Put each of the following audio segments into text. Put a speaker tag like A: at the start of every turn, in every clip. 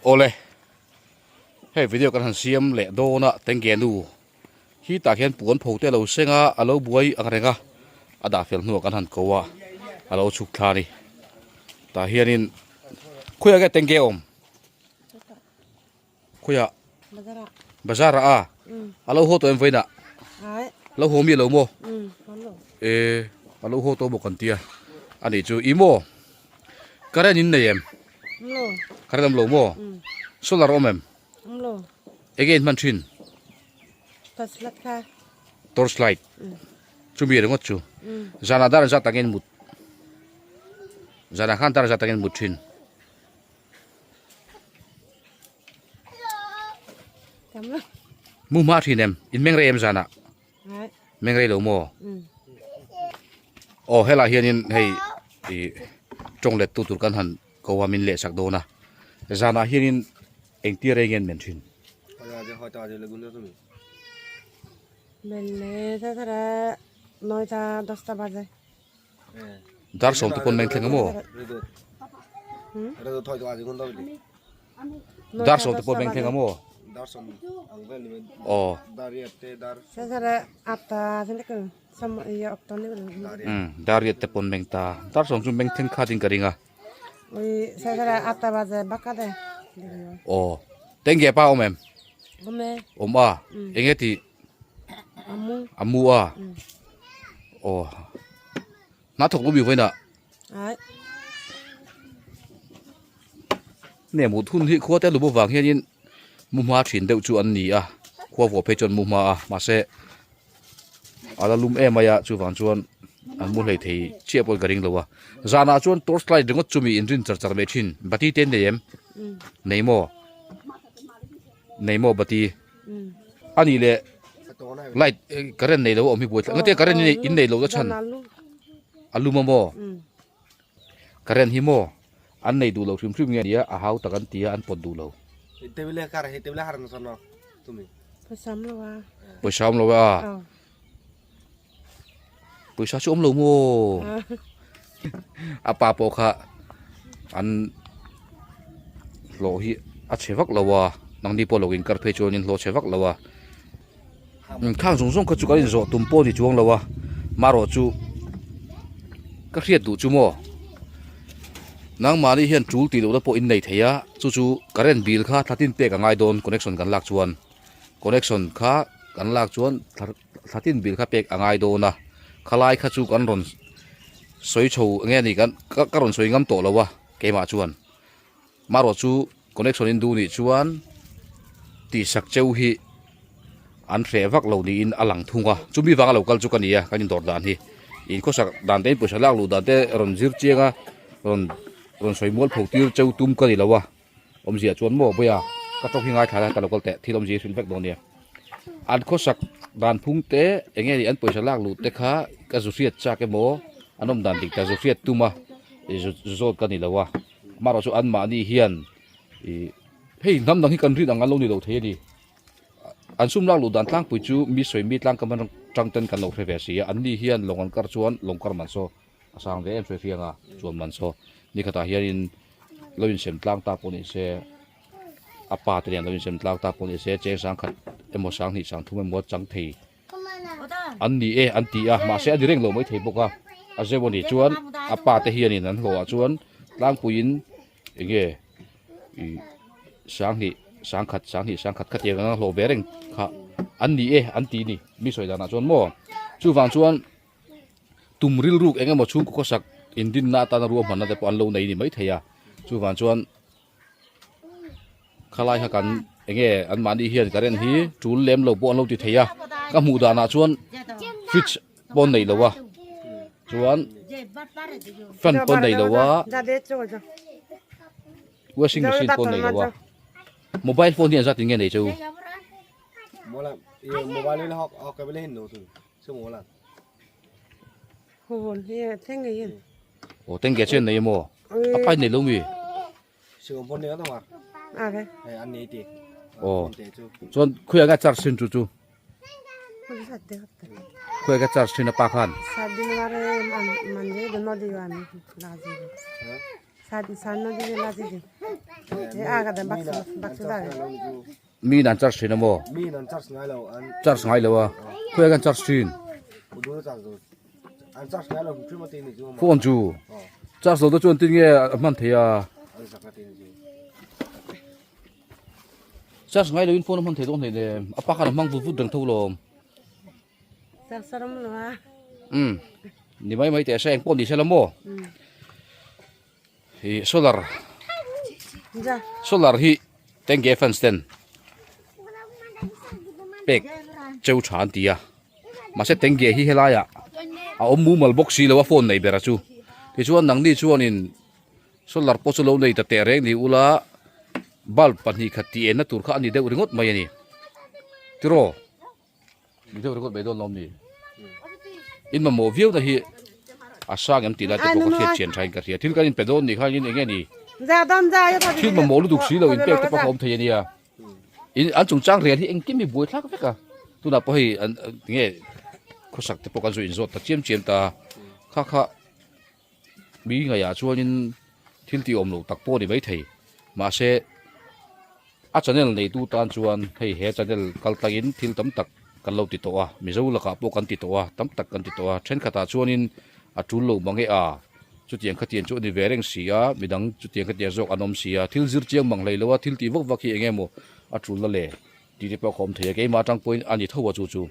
A: Awle hei video kan han siam leh dawn a tengge nu hi tah hian puan pho te a lo seng a a lo buai ang reng a a dah fel hnuah kan han ko a a lo chhuk thla a ni tah hianin khawiah nge tengge a awm khawiah bazar ah a a lo haw tawh em vawiinah lo haw mi lo maw e a lo haw tawh bawk an tia a nih chu i maw current in nei em current awm lo maw solar awm em enge in hman thin torch light chumi ringawt chu zanah dar zat angin mut zanah khan dar zat angin mut thin. Mu hma thin em in meng rei em zanah meng rei lo maw aw helai hianin hei ih tawng let tu tur kan han ko a min leh sak dawn a zanah hianin engtir rei nge an men thin. Dar sawm te pawn meng thleng a maw? Dar sawm te pawn meng thleng a maw? Aw. Umm dar riat te pawn meng ta. Dar sawm chu meng thleng khat in ka ring a. Aw. Tengge pa awm em? Awm a. Enge tih? A mu a aw hna thawk lo mi vawiinah nge mut hun hi khua te lum avang hianin mu hma thin deuh chu an ni a khua vuah phei chuan mu hma a mahse a la lum em mai a chuvang chuan an mu hlei thei chiah pawhin ka ring lo a zanah chuan torch light ringawt chu mi inrin char char mai thin bati te an nei em nei maw nei maw bati. A nih leh light current nei lo a awm hi buai thlak engati current in nei lo na chhan a lum a maw current hi maw an nei duh lo hrim hrim nge nia a hau tak an ti a an pawt duh lo pawisa awm lo a pawisa chu awm lo maw a pa pawh kha an hlawh hi a chhe vak lo a nangni pawh lo inkar phei chuan in hlawh chhe vak lo a khang zawng zawng kha chu kan inzawh tum pawh a ni chuang lo a marawh chu ka hriat duh chu maw nangmahni hian tul tih lohna pawh in nei thei a chu chu current bill kha thla tin pek a ngai dawn connection kan lak chuan connection kha kan lak chuan. Thla tin bil kha pek a ngai dawn a, khalai kha chu kan rawn sawi chho nge ni kan ka rawn sawi ngam tawh lo a keimah chuan marawh chu connection in duh nih chuan tihsak cheu hi an hreh vak lo niin a lang thung a chumi vanga lo kal chu ka ni a kan indawr dan hi in khawsak dan te in pawisa lak luh dan te rawn zir chiang a rawn rawn sawi mual pho tir cheu tum ka ni lo a. Awmzia chuan maw Boya ka tawng hi ngaithla la ka lo kal teh thil awmzia hi hrilh vek dawn nia. An khawsak dan phung te eng nge ni an pawisa lak luh te kha ka zu hriat chak emaw an awm dan dik tak zu hriat tum a ih zu zawt ka ni lo a amaherawhchu chu anmahni hian ih hei hnam dang hi kan rin ang an lo ni lo thei a ni. An sum lak luh dan tlangpui chu mi sawi mi tlang kam atang ten kan lo hre ve si a anni hian lawng an kar chuan lawng kar man saw a sang ve em hruai hriang a chuan man saw nikhatah hianin. Lo insem tlang ta pawh ni se a pa te nen lo insem tlang ta pawh ni se cheng sang khat emaw sang hnih sang thum emaw chang thei an ni e an ti a mahse a ni reng lo mai thei bawk a a zeu a nih chuan a pa te hianin an hlawh ah chuan tlangpuiin eng nge ih sang hnih sang khat sang hnih sang khat khatiang anga hlawh ve reng kha an ni e an ti ni mi sawi danah chuan maw chuvang chuan. Tum rilruk eng emaw chhungkaw khawsak indinna atana ruahmanna te pawh an lo nei ni maithei a, chuvang chuan khalai kha kan eng nge anmahni hian current hi tul lem lo pawh an lo ti thei a, ka hmuh danah chuan fridge pawh an nei lo a, chuan fan pawh an nei lo a, washing machine pawh an nei lo a, mobile phone hi an zat in nge nei che u? Aw tengge chu an nei emaw a pai nei lo mi aw chuan khawiah nge charge sin chu chu. Khawi ka charge thin a pa khan. Mi in an charge thin a maw? Charge ngai lo a. Khawi kan charge thin? Phone chu charge lo te chuan tinge a hman thei a. Charge ngai loin phone a hman thei dawn hleih le a pa khan a hmang vut vut reng tho lawm. Umm ni mai mai teh se eng pawh ni se la maw ih solar solar hi tenge fans ten pek cheu tha an ti a mahse tenge hi helaiah a awm mumal bawk si lo a phone nei ber a chu tichuan nangni chuanin. Solar pawh chu lo nei ta teh reng ni ula bulb 2 khat tih enna tur kha a ni deuh ringawt mai a ni tiraw ni deuh ringawt mai dawn lawm ni in mamawh viau na hi a sang em tih lai te pawh ka hriat chian thain ka hria thil kan inpe dawn ni khan in eng nge ni thil mamawh lutuk si lo inpek te pawh kha awm thei a nia in an chungchang rel hi engkim hi buai thlak vek a tunah pawh hei an nge khawsak te pawh kan zu inzawt ta chiam chiam ta kha kha. Mi ngaihah chuanin thil tih awm loh tak pawh a ni maithei mahse a channel neitu tan chuan hei he channel kal tlangin thil tam tak kan lo ti tawh a mizo lakah pawh kan ti tawh a tam tak kan ti tawh a thenkhatah chuanin a tul lo mang e a chutiang khatiang chu a ni ve reng si a midang chutiang khatiang zawk an awm si a thil zir chiang mang hlei lo a thil tih vak vak hi eng emaw a tul la le tih te pawh a awm thei a keimah atang pawhin a ni tho a chu chu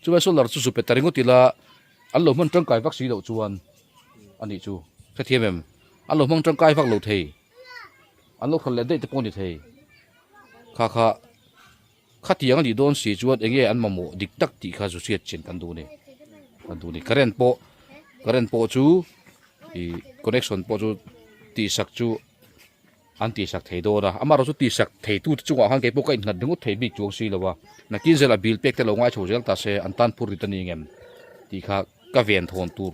A: chuvai solar chu zu pe ta ringawt ila. An lo hman tangkai vak si loh chuan a nih chu hrethiam em? An lo hmang tangkai vak lo thei, an lo hral leh daih te pawh a ni thei. Kha kha khatiang a nih dawn si chuan eng nge an mamawh dik tak tih kha zu hriat chin kan duh a ni, kan duh a ni. Current pawh current pawh chu ih connection pawh chu tihsak chu. An tihsak thei dawn a, amaherawh chu tihsak theitu te chungah khan keipawh ka innghat ringawt thei bik chuang si lo a, nakin zela bill pek te lo ngai chho zel ta se an tan phur rit a ni ngem tih kha ka ven thawn tur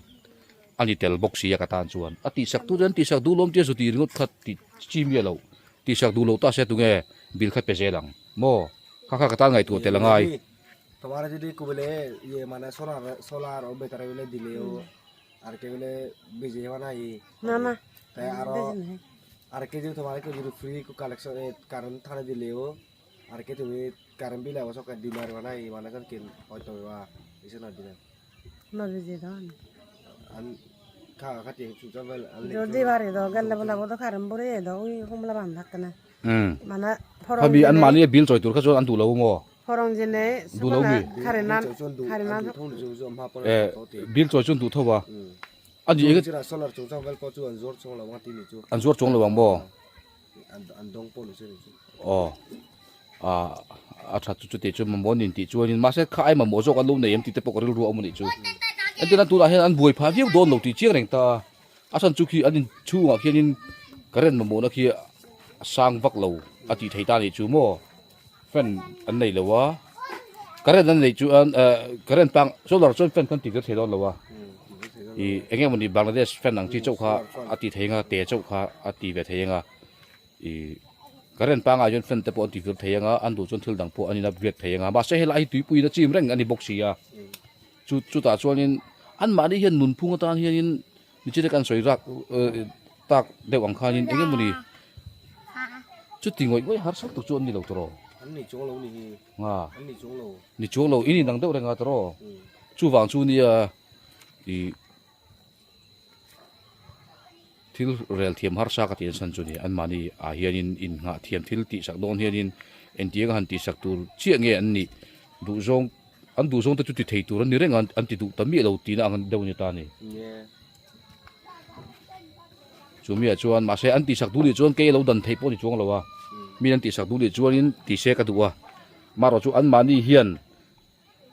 A: a ni tel bawk si a ka tan chuan a tihsak tu te an tihsak duh lawm tia zu tih ringawt kha tih chi miah loh tihsak duh loh ta se tunge bill kha pe zel ang maw kha kha ka tan ngaihtuah tel a ngai.
B: তাই আরো আর কে যদি তোমার কেউ যদি free collection current থানে দিলেও আর কে তুমি current bill আবার সকাল দিলে আর মানে মানে কেন হয়তো বা এসে না দিলে খা খাতি
C: যদি বারে do galle bola bodo karam bore do ui humla ban thakna mana
A: forong khabi an mani bill choi tur kha chuan an duh lo maw
C: forong jine
A: duh lo mi
C: kharenan kharenan
A: bill choi chuan duh tho a a ni eng
B: solar chung chang vel pawh chu an zuar chuang lo ang a ti ni chu
A: an zuar chuang lo ang maw
B: an dawng pawh ni se ni chu
A: aw ah a tha chu chuti chu mamawh a nin tih chuanin mahse kha ai mamawh zawk an lo nei em tih te pawh ka rilru a awm a nih chu entirna tunah hian an buai phah viau dawn lo tih chiang reng ta a chhan chu khi an inchhungah khianin current mamawhna khi a sang vak lo a tih theih ta a nih chu maw. Fan an nei lo a, current an neih chuan eh current pang solar chuan fan khan tih tir thei dawn lo a, ih eng emaw ni Bangladesh fan ang chi chauh kha a ti thei ang a, te chauh kha a ti ve thei ang a, ih current pangah hian fan te pawh an ti vir thei ang a, an duh chuan thil dang pawh an in upgrade thei ang a, mahse helai hi tuipuiin a chim reng a ni bawk si a, chu chutah chuanin anmahni hian nunphung atan hianin Nichina kan sawi rak tak deuh ang khanin eng emawni chuti ngawih ngawih harsa tak chu an ni lo tawh.
B: An ni chuang lo ni hi.
A: Nga.
B: An ni chuang lo.
A: Ni chuang lo in inang deuh reng a tawh. Chuvang chu nia i thil rel thiam harsa ka tih an san chu ni anmahni ah hianin innghah thiam thil tihsak dawn hianin engtiang a han tihsak tur chiah nge an nih duhzawng An duh zawng te chu ti thei tur an ni reng a, an ti duh ta miah lo tihna ang deuh a ni ta a ni. Chu miah chuan mahse an tihsak duh nih chuan kei a lo dan theih pawh a ni chuang lo a, mi an tihsak duh nih chuanin ti se ka duh a, marawh chu anmahni hian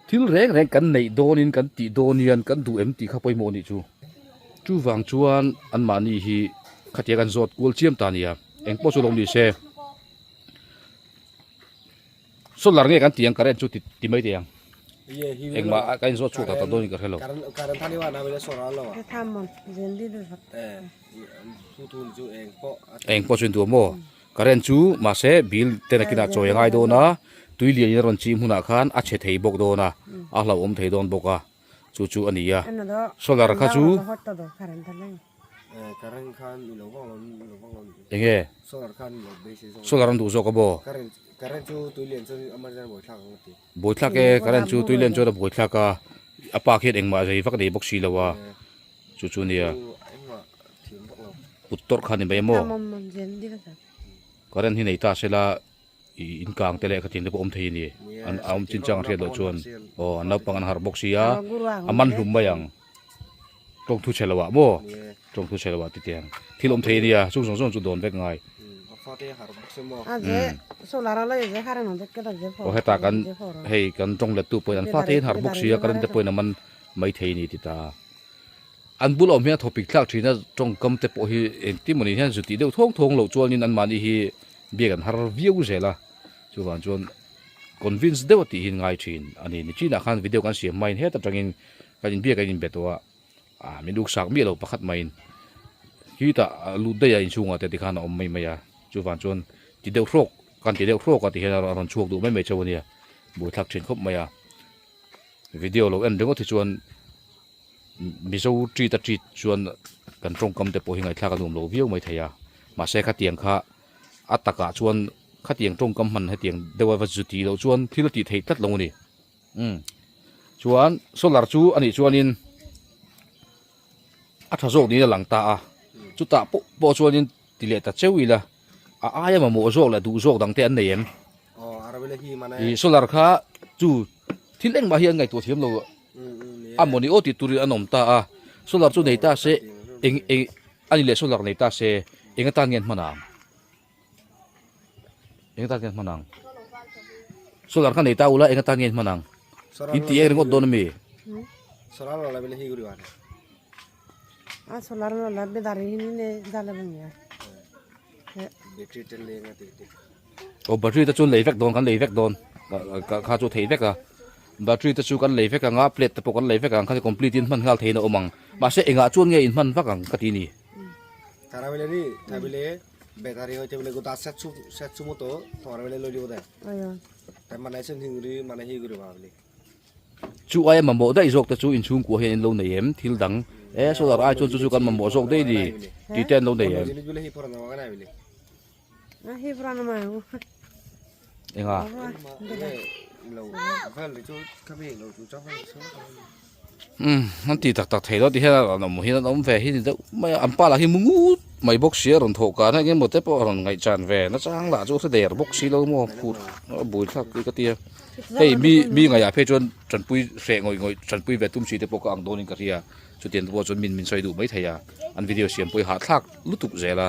A: thil reng reng kan neih dawnin kan tih dawn hian kan duh em tih kha pawimawh a nih chu. Chuvang chuan anmahni hi khatiang an zawt kual chiam ta a nia, engpawh chu lo ni se. Solar nge kan ti ang current chu ti mai thei ang engmah ka inzawt chhuak tak tak dawn in ka hre lo. Eng pawh chu in duh maw current chu mahse bill te nakinah chawi a ngai dawn a tui lian in a rawn chim hunah khan a chhe thei bawk dawn a a hlauhawm thei dawn bawk a. Chu chu a ni a. Solar kha chu enge solar an duh zawk a maw? Buaithlak e current chu tui len chuan a buaithlak a a pa khian engmah zei vak nei bawk si lo a chu chu nia kut tawrh kha ni mai maw current hi nei ta sela ih in kang te leh khatiang te pawh awm thei a ni an a awm chin chang a hriat loh chuan aw an naupang an harh bawk si a a man hlum mai ang tawngthu chhe lo ah maw tawngthu chhe lo ah titiang thil awm thei a nia chung zawng zawng chu dawn vek ngai. Aw heta kan hei kan tawng let tu pawhin an fate in harh bawk si a current te pawhin a man mai thei a ni ti ta. An bul awm hian a thawpik thlak thin a tawngkam te pawh hi engtin mawni hian zu tih deuh thawng thawng loh chuanin anmahni hi biak an har viau zel a chuvang chuan convince deuh a tih hi an ngai thin a ni. Nichinah khan video kan siam hmain heta tangin kan inbiak a inbe tawh a. Ah min uksak miah lo pakhat maiin khitah lut daih a inchhungah te tikhan a awm mai mai a chuvang chuan ti deuh hrawk kan ti deuh hrawk a tihian a rawn chhuak duh mai mai chauh a nia buaithlak thin khawp mai a video lo en ringawt hi chuan mizo treat a treat chuan kan tawngkam te pawh hi ngaihthlak a nuam lo viau mai thei a mahse khatiang kha a takah chuan khatiang tawngkam hman hetiang deuh a va zu tih loh chuan thil a tih theih tlat lo a ni. Umm chuan solar chu a nih chuanin a tha zawk niin a lang ta a chutah pawh pawh chuanin ti leh ta cheu ila a aia mamawh zawk leh duh zawk dang te an nei em ih solar kha chu thil engmah hi an ngaihtuah thiam lo a mawni aw tih turin an awm ta a solar chu nei ta se eng eng a ni leh solar nei ta se eng atan nge an hman ang. Eng atan nge hman ang? Solar kha nei ta ula eng atan nge hman ang? In ti eng ringawt dawn ami?
B: Solar la bele hi guri wane.
C: A solar la be dari hi ne jala bang ya.
B: Battery ten le nga ti ti.
A: O battery te chu lei vek dawn kan lei vek dawn. Kha chu thei vek a. Battery te chu kan lei vek anga plate te pawh kan lei vek ang kha complete in hman nghal theiin a awm ang. Mahse engah chuan nge in hman vak ang ka ti ni.
B: Tara bele ni thabile battery hoite bele gota setsu setsu moto tomar bele loi dibo dai. Tai manai sen hingri manai hi guri ba bele.
A: Chu aia mamawh daih zawk te chu inchhungkua hian in lo nei em thil dang e solar ai chuan chu chu kan mamawh zawk daih ni tih te an lo nei em. Enga. Umm an ti tak tak thei lo ti hian an awm hian an awm ve hi ni deuh mai a an pa lah hi mu ngut mai bawk si a rawn thawh kan a eng emaw te pawh a rawn ngaihchan ve nachang lah chu a hre der bawk si lo maw phut a bui thlak tih ka tia hei mi mi ngaihah phei chuan tanpui hreh ngawih ngawih tanpui ve tum si te pawh ka ang dawnin ka hria chutiang te pawh chuan min min sawi duh mai thei a an video siam pawh hi hahthlak lutuk zel a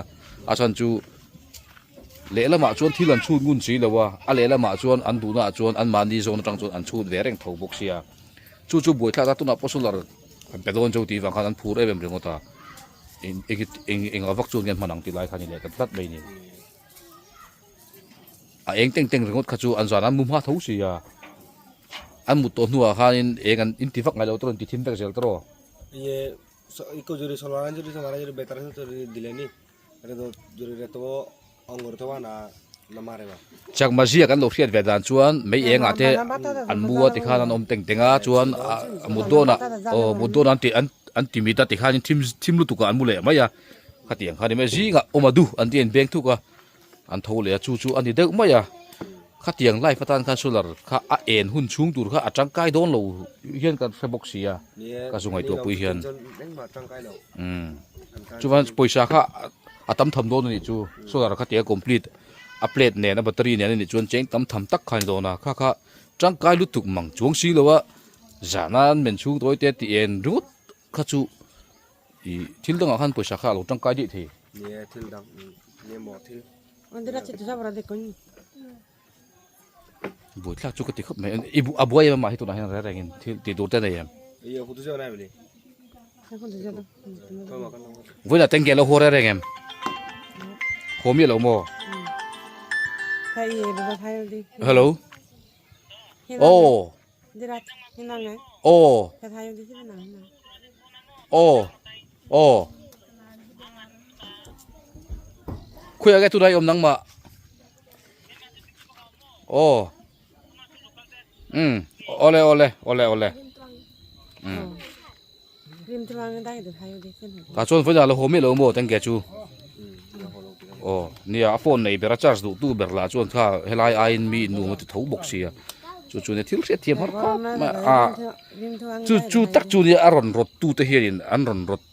A: a chhan chu lehlamah chuan thil an chhut ngun si lo a a lehlamah chuan an duhnaah chuan anmahni zawn atang chuan an chhut ve reng tho bawk sia. Chu chu buaithlak a tunah pawh solar kan pe dawn chauh tih vang khan an phur em em ringawt a eng eng eng ah vak chuan nge an hman ang tih lai kha a ni leh ta tlat mai a ni. A eng teng teng ringawt kha chu an zan an mu hma tho si a an mut tawh hnuah khanin eng an inti vak ngailo tawh an ti thim vek zel tawh. Chakma ziak an lo hriat ve dan chuan mei engah te an mu a tikhan an awm teng teng a chuan a mut dawnah aw mut dawnah an ti an ti mit a tikhanin thim thim lutuk ah an mu leh mai a khatiang kha ni mai zingah awm a duh an ti a inbeng thuk a an tho leh a chu chu a ni deuh mai a khatiang life atan khan solar kha a en hun chhung tur kha a tangkai dawn lo hian kan hre bawk si a ka zu ngaihtuah pui hian umm chuan pawisa kha a tam tham dawn a nih chu solar kha tia complete a plate nen a battery nen a nih chuan cheng tam tham tak kha a ni dawn a kha kha tangkai lutuk mang chuang si lo a zana an men chhung tawi te tih en ringawt kha chu ih thil dangah khan pawisa kha a lo tangkai daih thei. Buaithlak chu ka ti khawp mai i a buai em a mah hi tunah hian reng rengin thil tih tur te a nei em? Vawiinah tengge a lo haw reng reng em? Haw miah lo maw? Hello Aw Aw Aw Aw Khawiah nge tunah i awm nangmah? Aw. Um. Awle awle awle awle. Tah chuan vawiin ah la haw miah lo maw tengge chu aw nia a phone nei ber a charge duh tu ber lah chuan kha helai aiin mi in nuam a ti tho bawk sia chu chu nia thil hriat thiam har khawp mai a chu chu tak chu nia a rawn rawt tu te hianin an rawn rawt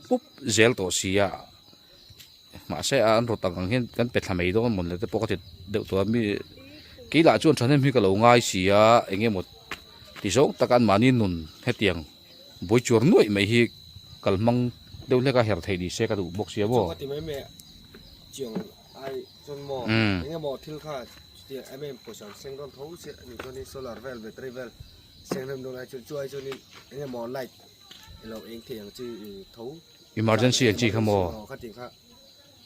A: pup zel tawh sia mahse a an rawt ang ang hian kan pe thla mai dawn mawn le te pawh ka ti deuh tawh a mi keilah chuan thahnem hi ka lo ngai sia eng emaw ti zawng taka an mahni nun hetiang. Buai chuar nuaih mai hi kal hmang deuh hlek a her theih ni se ka duh bawk sia maw.
B: Chunga ti mai mai chiang ai chuan maw eng emaw thil kha chutiang em em pawisa an seng dawn tho chiah a ni chuanin solar vel battery vel seng rem dawn ai chuan chu ai chuanin eng emaw light ilo eng thei ang chi tho
A: Emergency ang chi kha maw.
B: Khatiang kha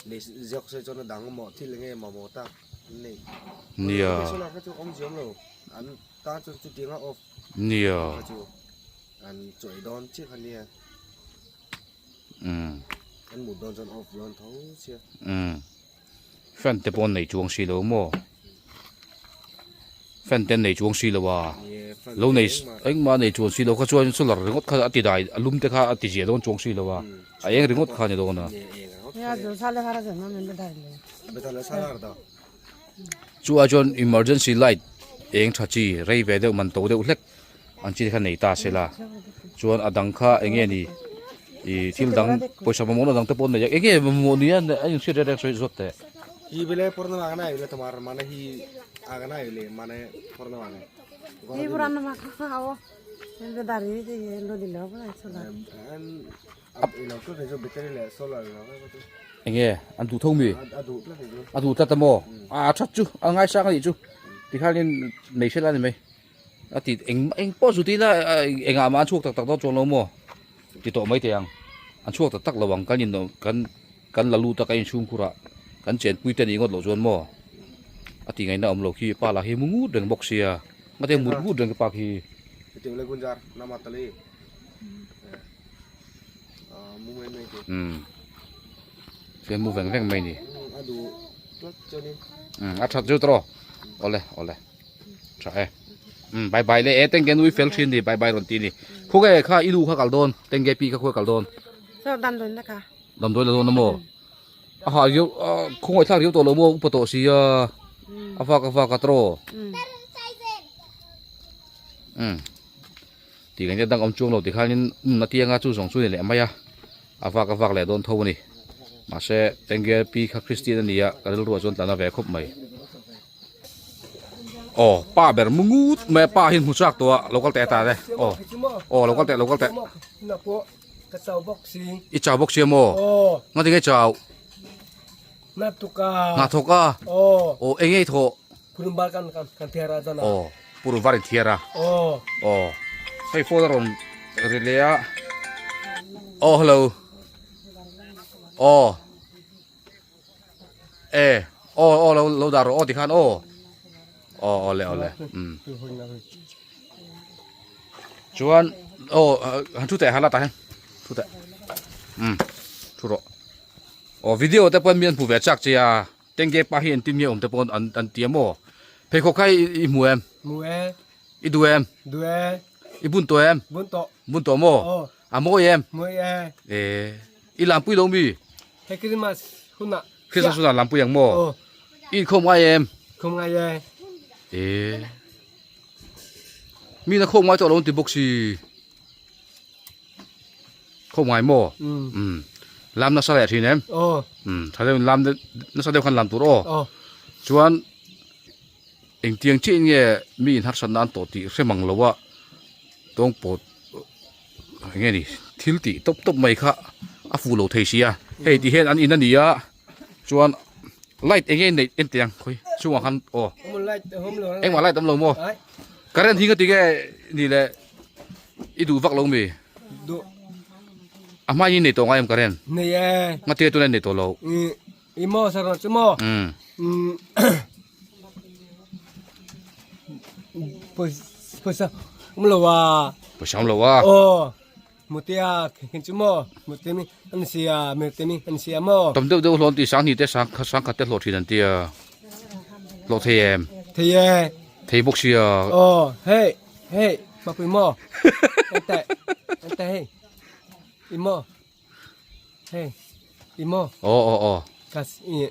B: nei zawk se chuan a dang emaw thil eng emaw maw tak an nei.
A: Nia.
B: Solar kha chu awm ziam lo an tan chuan chutiang a off
A: Nia.
B: Chu an chawi dawn chiah kha nia.
A: Umm.
B: An mut dawn chuan off dawn tho chiah.
A: Umm. Fan te pawh an nei chuang si lo maw? Fan te an nei chuang si lo a. Lo nei engmah nei chuang si lo kha chuan solar ringawt kha a ti dai a lum te kha a ti zia dawn chuang si lo a. A eng ringawt kha a ni dawn a. Chu ai chuan emergency light eng tha chi rei ve deuh man to deuh hlek ang chi te kha nei ta se la chuan a dang kha eng nge ni ih thil dang pawisa mamawhna dang te pawh an nei a eng nge mamawh nia a inhriat reng reng sawi zawt teh. Enge an duh tho mi? A duh tlat a maw? A that chu a ngaisang a nih chu tikhanin nei hre la ni mai a ti eng eng pawh chu tila engah mah an chhuak tak tak dawn chuang lo maw ti tawh mai thei ang an chhuak tak tak lo ang kan in kan kan la lut a kan inchhungkhur ah kan chenpui te nih ngawt loh chuan maw a ti ngaihna awm lo khi pa lah hi mu ngut reng bawk sia ngate mut ngut reng pa khi. Umm fian mu veng veng mai ni umm a that zut rawh awle awle tha e umm bye bye le e tengge nui fel thin ni bye bye rawn ti ni khuge kha i nu kha kal dawn tengge pi kha khawi kal dawn damdawi la dawn a maw a ha riau a khawngaih thlak riau tawh lo maw upa tawh sia a vak a vak a tawh umm. Tih ngaihna dang awm chuang lo tikhanin um na tianga chu zawng chu ni leh mai a, a vak a vak leh dawn tho a ni. Mahse Tengge pi kha Christian a ni a, ka rilruah chuan tlan a ve khawp mai. Aw pa ber mu ngut mai a, pa hi hmu chak tawh a, lo kal teh ta le. Aw aw lo kal teh lo kal teh. I chau bawk sia maw? Ngatinge chau? Hnathawk a? Aw eng nge i thawh?
D: Purumbar kan kan kan thiar a zana.
A: Aw purumbar in thiar a.
D: Aw.
A: Aw hei phone a rawn ri leh a. Aw hello. Aw. E aw aw lo lo dah rawh aw tikhan aw. Aw aw le aw le. Um. Chuan aw han thu teh hala tah hian thu teh. Um thu rawh. Aw video te pawh mi an hmu ve chak che a. Tengge pa hi engtin nge awm te pawh an an ti a maw? Pheikhawk kha i hmu em?
D: Hmu e.
A: I duh em?
D: Duh e.
A: I bun tawh em?
D: Bun tawh.
A: Bun tawh maw?
D: Aw.
A: A mawi em?
D: Mawi e.
A: E, i lampui lo mi?
D: Hei Christmas hunah.
A: Christmas hunah lampui ang maw?
D: Aw.
A: I inkhawm ngai em?
D: Inkhawm ngai e.
A: E. Mi na khawm ngai tawh lo an ti bawk si. Khawp ngai maw? Umm. Lam nasa leh thin em?
D: Aw.
A: Umm tha deuhin lam nasa deuh khan lam tur aw.
D: Aw.
A: Chuan engtiang chiah in nge mi in harsatna an tawh tih hre mang lo a tawng pawt eng nge ni thil tih tawp tawp mai kha a fuh lo thei si a. Hei ti hian an in a ni a chuan light eng nge neih en teh ang khawi chungah khan aw. Engmah light awm lo maw? Current hi nga ti nge ni le. I duh vak lo mi?
D: Duh.
A: A hma in nei tawh ngai em ka ren?
D: Nei e.
A: Nga tia tuna nei tawh lo.
D: I mo sa ro chu mo.
A: Um.
D: Pawisa um lo a.
A: Pawisa um lo a.
D: Oh. Mutia khin chu mo. Mutia mi an sia, mutia mi an sia mo.
A: Tam deuh deuh hlawm ti sang hnih te sang sang khat te hlawh thin an tia. Hlawh thei em?
D: Thei e.
A: Thei bawk sia.
D: Oh, hey. Hey, mapui maw? Teh. Te hei. Imo. Hei. Imo.
A: Aw aw aw.
D: Ka i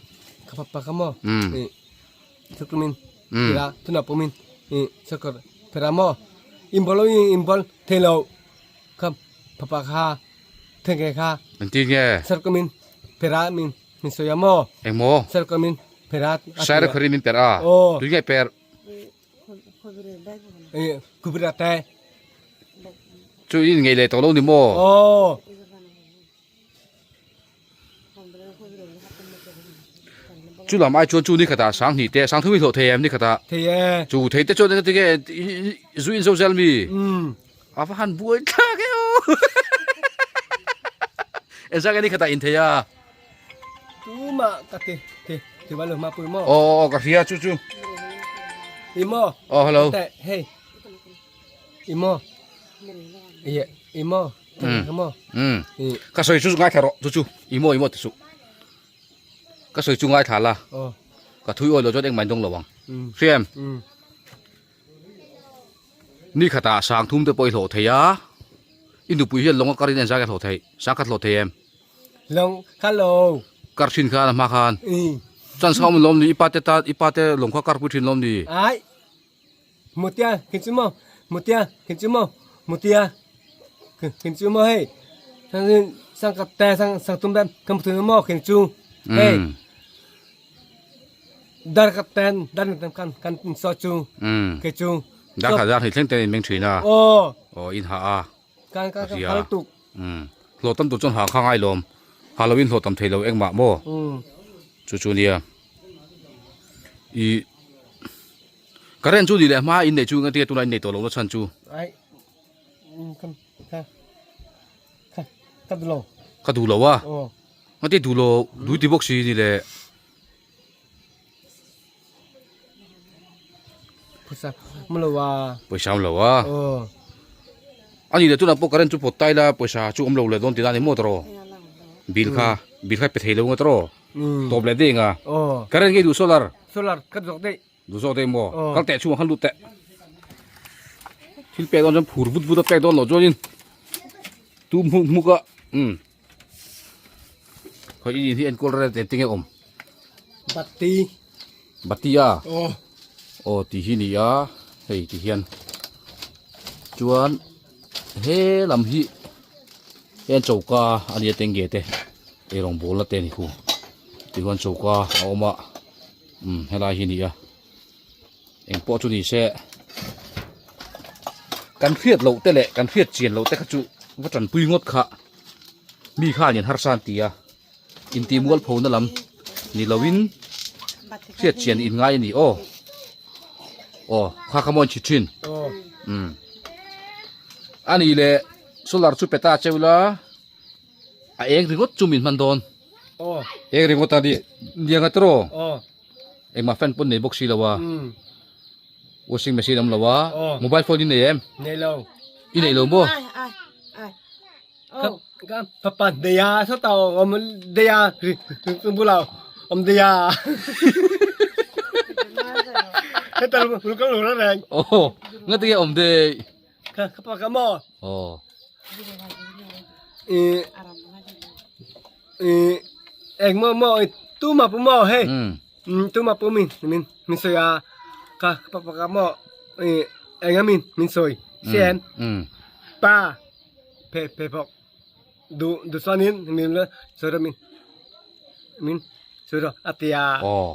D: ka papa ka mo.
A: Mm.
D: I thukumin.
A: Mm.
D: Pira tuna pumin. I sakor pira mo. Imbol i imbol thelo. Ka papa kha thenge kha.
A: Engtin nge?
D: Sarkumin pira min min soya mo.
A: Eng maw?
D: Sarkumin pira.
A: Saira khari min per a.
D: Aw.
A: Tui nge per? Chu in ngei leh tawh lo ni maw? Chu lam ai chuan chu ni khatah sang hnih te sang thum i hlawh thei em ni khatah? Chu thei te chuan engati nge zu in zo zel mi? A va han buai thlak e aw. Engzah nge ni khatah in thei a? Aw aw ka hria chu chu. Aw hello. Um ka sawi chu ngaithla rawh chu chu imo imo ti suh ka sawi chu ngaithla la ka thui awi lo chuan engmah in dawng lo ang hria em ni khatah sang thum te pawh i hlawh thei a i nupui hian lawng a kar in engzah nge a hlawh theih sang khat hlawh thei em.
D: Lawng kha lo.
A: Kar thin khan a hma khan. Chuan sang awm lawm ni i pa te tan i pa te lawng kha kar pui thin lawm ni.
D: Ai. Mutia khin chu maw mutia khin chu maw mutia khin chu maw hei. Sang sang ka te sang sang tum ben kam thu maw khin chu. Hei. Dar ka ten dar kan kan kan so chu. Ke chu.
A: Dar kha dar hi thleng ten in meng thin a.
D: Aw.
A: Aw in ha a.
D: Kan kan kan phal tuk.
A: Umm hlawh tam tur chuan ha kha ngai lawm. Ha lo in hlawh tam thei lo engmah maw? Chu chu nia. I current chu ni leh hma in neih chu engati nge tunah in nei tawh lo na chhan chu?
D: Ai kan ka ka ka duh lo.
A: Ka duh lo a?
D: Aw.
A: Ngati duh lo dui ti bawk si ni le.
D: Pawisa awm lo a.
A: Pawisa awm lo a.
D: Aw.
A: A nih leh tunah pawh current chu pawt tai la pawisa chu awm lo leh dawn tihna a ni maw tawh? Bill kha bill kha pe thei lo nga tawh? Tawp leh daih nga.
D: Aw.
A: Current nge duh solar?
D: Solar ka duh zawk daih.
A: Duh zawk daih maw? Kal teh chhungah khan lut teh. Thil pek dawn chuan phur vut vut a pek dawn loh chuanin tu hmuk hmuk a umm. Khawi in hi enkawl rel te tinge awm?
D: Bati.
A: Bati a?
D: Aw.
A: Aw ti hi ni a hei ti hian chuan he lam hi heng choka a nia teng ge te eirawng bawl na te a ni khu tichuan choka a awm a umm helai hi a ni a engpawh chu ni se kan hriat loh te leh kan hriat chian loh te kha chu va tanpui ngawt kha mi khan in harsa an ti a intih mual pho na lam ni lo in hriat chian in ngai a ni aw aw kha kha maw in chhit thin umm a nih leh solar chu pe ta cheu la. A eng ringawt chu min hman dawn.
D: Aw.
A: Eng ringawt a ni niang a tiraw?
D: Aw.
A: Engmah fan pawn nei bawk si lo a.
D: Umm.
A: Washing machine awm lo a.
D: Aw.
A: Mobile phone i nei em?
D: Nei lo.
A: I nei lo maw?
C: Ai ai ai.
D: Ka ka papa deia sao tao awm deia ri ri bulah awm deia. Heta lu ka lu reng.
A: Aw. Ngati nge awm dei?
D: Ka ka pa ka maw?
A: Aw.
D: I i eng maw maw i tu ma pu maw hei.
A: Mm.
D: Tu ma pu min min min sawi a ka ka pa ka maw i eng a min min sawi sian
A: Mm.
D: pa phe phe phawk du du chuanin min la sawi rawh min min sawi rawh a ti a.
A: Aw.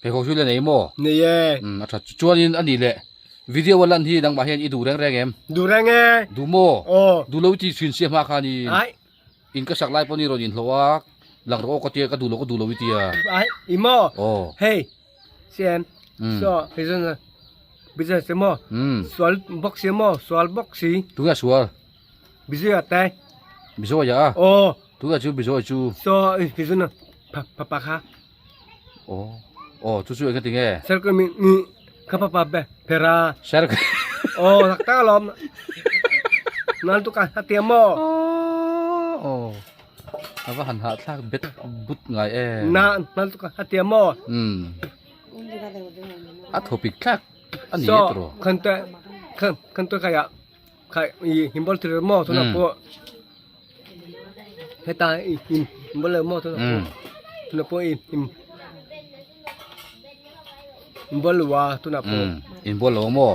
A: Pheikhawk chu i la nei maw?
D: Nei e.
A: Umm a tha chuanin a nih leh video a lan hi nangmah hian i duh reng reng em?
D: Duh reng e.
A: Duh maw?
D: Aw.
A: Duh lo i tih chhin sia hma khanin.
D: Ai.
A: In ka sak lai pawh ni rawn inhlawh a, lang rawh aw ka tia ka duh lo ka duh lo i tia.
D: Ai i maw?
A: Aw.
D: Hei siam
A: Umm.
D: so business business te maw?
A: Umm.
D: Sual bawk si maw? Sual bawk si.
A: Tunge a sual?
D: Bijoya te.
A: Bijoya a?
D: Aw.
A: Tunge chu Bijoya chu?
D: So business pa pa kha.
A: Aw aw chu chu eng tinge?
D: Sir ka mi ni ka papa be phera.
A: Sir ka
D: Aw tak tak alawm. Nal tu ka tia maw?
A: Aw a va han hahthlak bet but ngai em.
D: Na nal tu ka tia maw?
A: Umm a thawpik thlak a ni
D: So
A: e tiraw?
D: khan te khan khan te kaya. Kha i inbol thei maw tunah pawh heta inbol lo maw tunah pawh tunah pawh i inbol lo a tunah pawh
A: inbol lo maw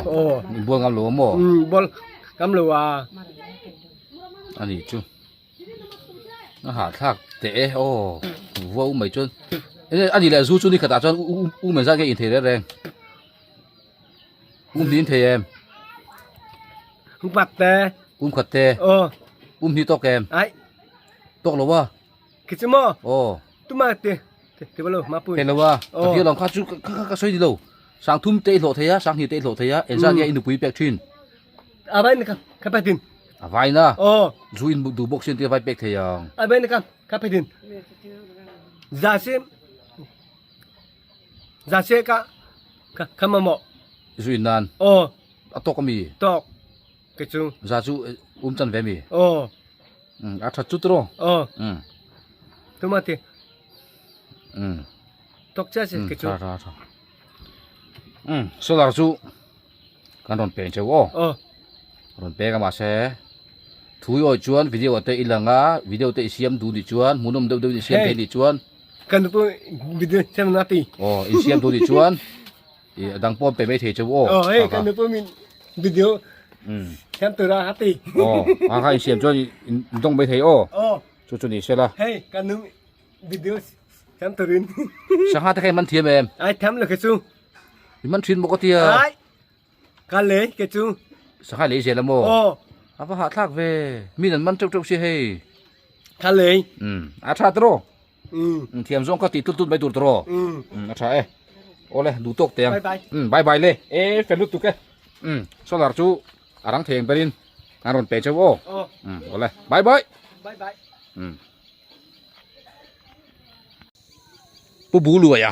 A: inbol ngam lo maw
D: inbol ngam lo a
A: ani chu a hahthlak teh e aw vua u mai chuan ani leh zu chu ni khatah chuan u mai zat nge inthei reng reng. Um hnih in thei em?
D: Um khat te.
A: Um khat te.
D: Aw.
A: Um hnih tawk em?
D: Ai.
A: Tawk lo a.
D: Khi chu maw?
A: Aw.
D: Tuma te te lo ma pui.
A: Te lo a. Ka thil lam kha chu ka ka ka sawi ni lo. Sang thum te i hlawh thei a, sang hnih te i hlawh thei a, engzat nge i nupui pek thin?
D: A vai na ka ka pek thin.
A: A vai na?
D: Aw.
A: Zu in duh bawk sin te vai pek thei ang.
D: A vai na ka ka pek thin. Za sim. Za se ka ka ka mamawh.
A: Zu in nan.
D: Aw.
A: A tawk a mi?
D: Tawk. Ke chu.
A: Za chu um chan ve mi?
D: Aw.
A: Um a that chu tro.
D: Aw.
A: Um.
D: Tuma ti.
A: Um.
D: Tawk cha se ke chu.
A: Tha tha tha. Um solar chu kan rawn peng cheu aw.
D: Aw.
A: Rawn peng a mahse thui awi chuan video te i lang a video te i siam duh nih chuan hmuhnawm deuh deuh i siam thei nih chuan
D: Kan tu video siam na ti.
A: Aw in siam duh nih chuan i a dang pawh pe mai thei cheu aw.
D: Aw hei kan tu min video siam tur a ti.
A: Aw a kha in siam chuan in dawng mai thei aw.
D: Aw.
A: Chu chu ni sela.
D: Hei kan nu video siam turin.
A: Sangha te kha i man thiam em?
D: Ai thiam lo ke chu.
A: I man thin bawk a tia.
D: Ai. Ka lei ke chu.
A: Sanghai lei zel a maw?
D: Aw.
A: A va hahthlak ve. Min an man teuh teuh si hei.
D: Ka lei.
A: Um, a tha tiraw?
D: Um.
A: Thiam zawng kha tih tut tut mai tur tiraw?
D: Um.
A: Um, a tha e. Awle, duh tawk teh ang.
D: Bye bye.
A: Um, bye bye le. E, fel lutuk e. Um, solar chu a rang thei ang berin an rawn pe cheu aw.
D: Aw.
A: Um, awle, bye bye.
D: Bye bye.
A: Um. Pu Bu Luaia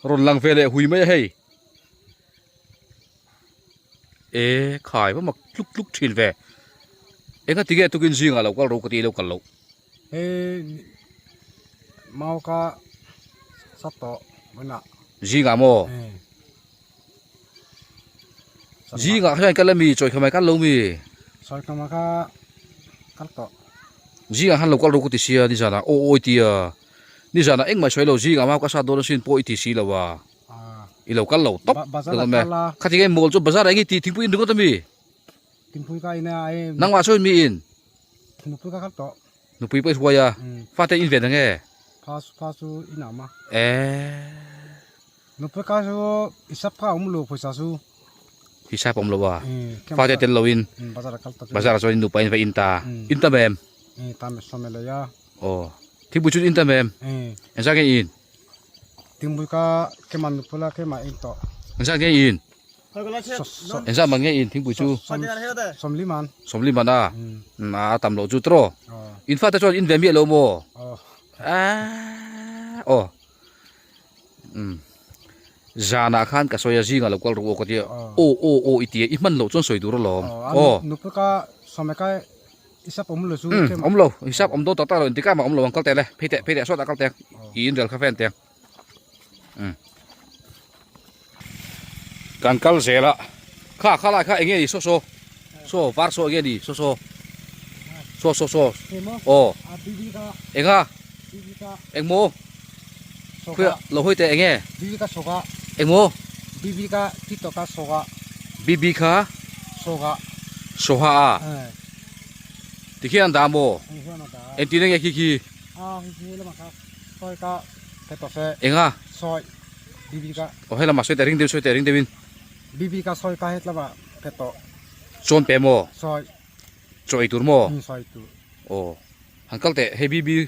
A: rawn lang ve leh hui mai a hei. E khai va mak tluk tluk thin ve enga tinge tukin zingah lo kal ro ka ti lo kal loh.
B: He mau ka sat tawh hmunah.
A: Zingah maw? Zingah hian kal ami chawi khamai kal lo mi?
B: Chawi khamai kha kal tawh.
A: Zingah khan lo kal ro ka ti sia nizanah aw awi tia nizanah engmah sawi lo zingah mau ka sat dawn asin pawh i ti si lo a. I lo kal lo tawp ringawt mai. Khati nge mawl chu bazar ah eng i tih thingpui in ringawt ami?
B: Thingpui ka in a ai.
A: Nangmah chuan mi in?
B: Nupui ka kal tawh.
A: Nupui pawh i hruai a. Fate in ve na nge?
B: Fa fa chu in awm a.
A: Eee.
B: Nupui ka chu i sap kha awm lo pawisa chu.
A: I sap awm lo a. Fate tel lo in.
B: Bazar ah kal tawh.
A: Bazar ah chuan in nupa in va in ta. In tam em?
B: Tam sawm e lei a.
A: Aw. Thingpui chu in tam em? Engzah nge in?
B: Tingpui ka kema nupui la kema in tawh.
A: Engzat nge in? Engzat man nge in thingpui chu?
B: Sawmli man.
A: Sawmli man a? A tam loh chu tawh. In fate chuan in ve miah lo maw? Aw. Zanah khan ka sawi a zingah lo kal rawh aw ka tia. Aw aw aw i tia i hman loh chuan sawi tur alawm.
B: Aw. Nupui ka sawmli ka Hisap awm lo chu
A: Umm awm lo hisap awm dawn tak tak lo inti kama awm lo ang kal teh le phei teh phei teh sawtah kal teh i in rel kha fan teh umm kan kal zel a kha kha lai kha enge ni saw saw saw var saw enge ni saw saw saw saw saw aw enga engmaw khuia lo hawi teh enge engmaw bb kha soha a tikhian an dah maw engtin enge khi khi enga aw helamah sawi teh ring deuhin sawi teh ring deuhin chuan pe maw chaw ei tur maw aw han kal teh hei bb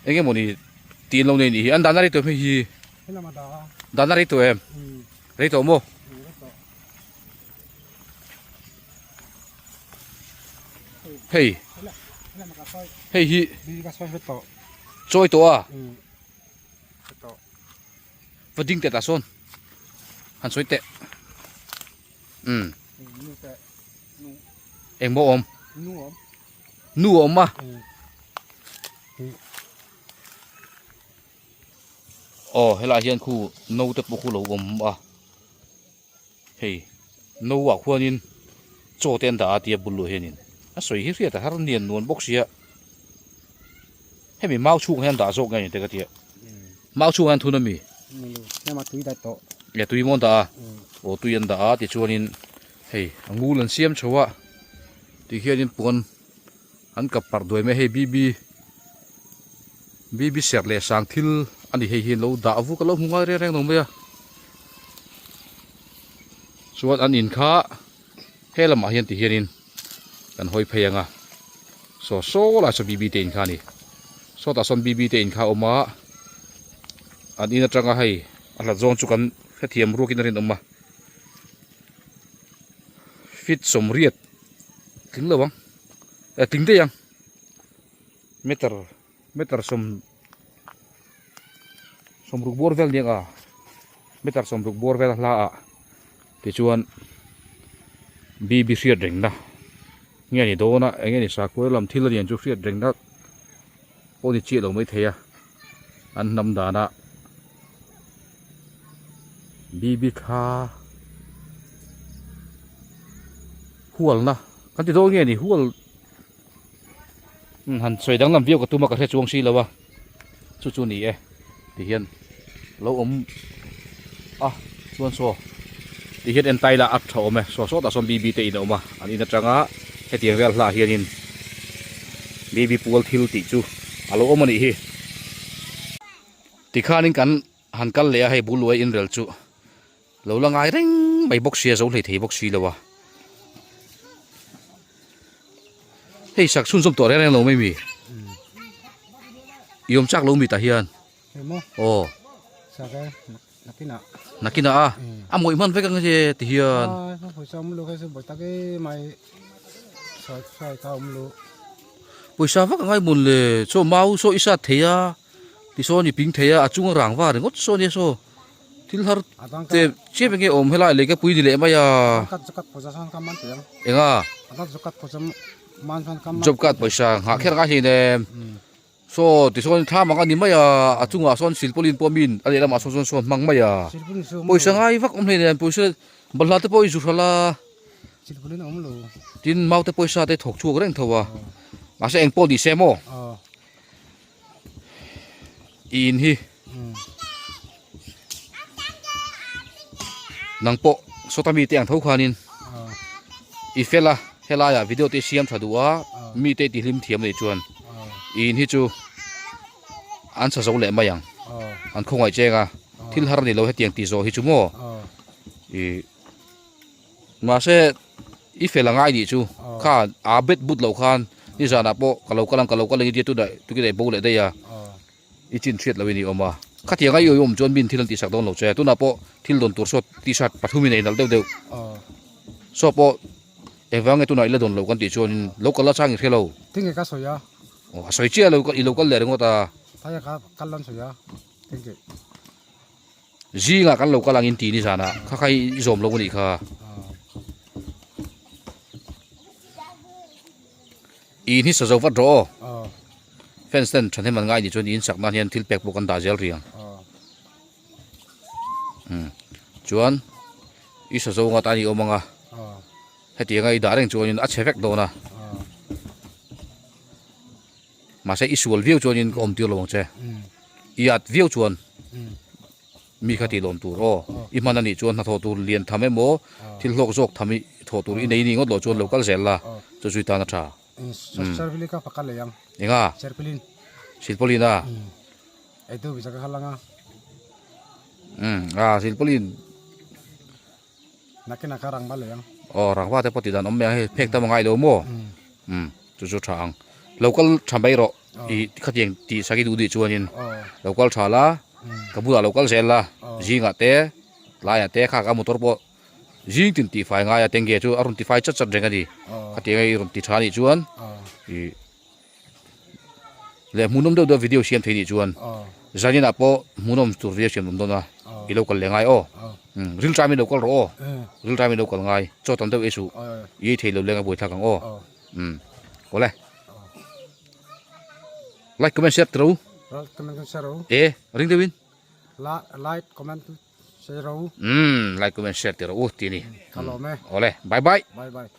A: eng emaw ni tih an lo nei nih hi an dahna rei tawh em hei hi dahna rei tawh em rei tawh maw. Hei hei hi chawi tawh a va ding teh tah sawn han sawi teh umm engmaw awm nu a awm a. Aw helaiah hian khu no te pawh khu lo awm a. Hei no ah khuanin Chaw te an dah a tia bul luah hianin a sawi hi hriat a har nian nuan bawk sia hemi mau chhungah hian dah zawk nge ni te ka tia mau chhungah hian thun a mi e tui maw an dah a aw tui an dah a tichuanin hei a ngul an siam chho a tikhianin puan an kap parh duai mai a hei bb bb serh leh sang thil a ni hei hi an lo dah vuk a lo hmu ngai reng reng lo mai a chuan an in kha. He lamah hian ti hianin kan hawi phei ang a, saw saw lai saw BB te in kha a ni. Sawtah sawn BB te in kha a awm a, an in atanga hei a hlat zawng chu kan hrethiam ruakin a rinawm a, feet sawmriat tling lo ang, eh tling daih ang, meter meter sawm sawmruk bawr vel nia a meter sawmruk bawr vel a hla ah tichuan bb hriat rengna nge ni dawn a eng nge ni sakhaw lam thil a lian chu hriat rengna pawh ni chiah lo mai thei a an hnam dan ah bb thla hualna kan ti dawn nge ni hual. Han sawi danglam viau ka tum a ka hre chuang si lo a chu chu ni e ti hian lo awm a chuan saw ti hian en taila a tha awm e saw sawtah sawn bb te in a awm a an in atanga hetiang vel hlah hianin bb pual thil tih chu a lo awm a nih hi tikhanin kan han kal leh a hei bul luai inrel chu Lo la ngai reng mai bawk sia zo hlei thei bawk si lo a. Hei sak chhunzawm tawh reng reng lo mai mi. I awm chak lo mi tah hian. Aw. Nakina a. A mawih hman vek ang che ti hian. Pawisa vak angai mun le chaw mau saw i sat thei a tisawn i ping thei a a chunga rang va ringawt saw nia saw. Thil har te chiap enge awm helai lei ka pui ni leh mai a. Enga? Job card pawisa nghah kher ngai hlein em. Saw tisawn thlam ang a ni mai a, a chungah sawn silpawlin pawh min a lehlamah sawn sawn sawn hmang mai a. Pawisa ngai vak awm hlein em, pawisa balhla te pawh i zu hral a. Tin mau te pawisa te thawk chhuak reng tho a. Mahse eng pawh ni se maw? I in hi nang pawh sawta mite ang tho khanin i fel a helaiah video te siam tha duh a mite ti hlim thiam nei chuan i in hi chu an sa zo leh mai ang an khawngaih cheng a thil har a ni lo hetiang tih zawh hi chu maw i Mahse i fel a ngai nih chu kha aa bet but loh khan nizanah pawh ka lo kal ang ka lo kal ang i tia tunah tukileh bo leh daih a i chin hriat loh in i awm a khatiang a i awm chuan min thil an tihsak dawn lo che tunah pawh thil dawn tur saw t-shirt pathum in ei nalh deuh deuh saw pawh engvang nge tunah i la dawn loh kan tih chuan in lo kal a chang i hre lo
E: Tinge ka sawi a
A: aw a sawi chiah lo i lo kal leh ringawt a
E: Thaia ka kal an sawi a tinge.
A: Zingah kan lo kal angin ti nizanah kha kha i zawm lo a nih kha. In hi sa zo vat rawh aw. Fans ten thahnem an ngai nih chuan in sak nan hian thil pek pawh kan dah zel riang. Chuan i sa zo nga tan i awm ang a. Hetianga i dah reng chuanin a chhe vek dawn a. Mahse i sual viau chuanin ka awm tir lo ang che. I at viau chuan mi kha tih lawm tur aw. I hman anih chuan hnathawh tur lian tham emaw thil hlawk zawk tham i thawh tur i nei ni ngawt loh chuan lo kal zel la chu zui tan a tha. Enga? Silpawlin a? A silpawlin. Aw rangva te pawh tih dan awm mai a hei phek tam a ngai lo maw umm chu chu tha ang lo kal tha mai rawh ih khatiang tih sak i duh duh chuanin lo kal tha la ka bulah lo kal zel la zingah te tlaiah te kha ka motor pawh zing tin tih fai ngai a tenge chu a rawn ti fai chat chat reng a ni khatiang a i rawn ti tha anih chuan ih. Leh hmuhnawm deuh deuh video siam thei nih chuan zaninah pawh hmuhnawm tur video siam awm dawn a i lo kal leh ngai aw ril time in lo kal rawh aw ril time in lo kal ngai chaw tam deuh ei suh i ei thei lo leng a buaithlak ang aw awle like comment share tiro e ring deuhin
E: like comment share
A: like comment share tiro u ti ni awle bye bye
E: bye bye.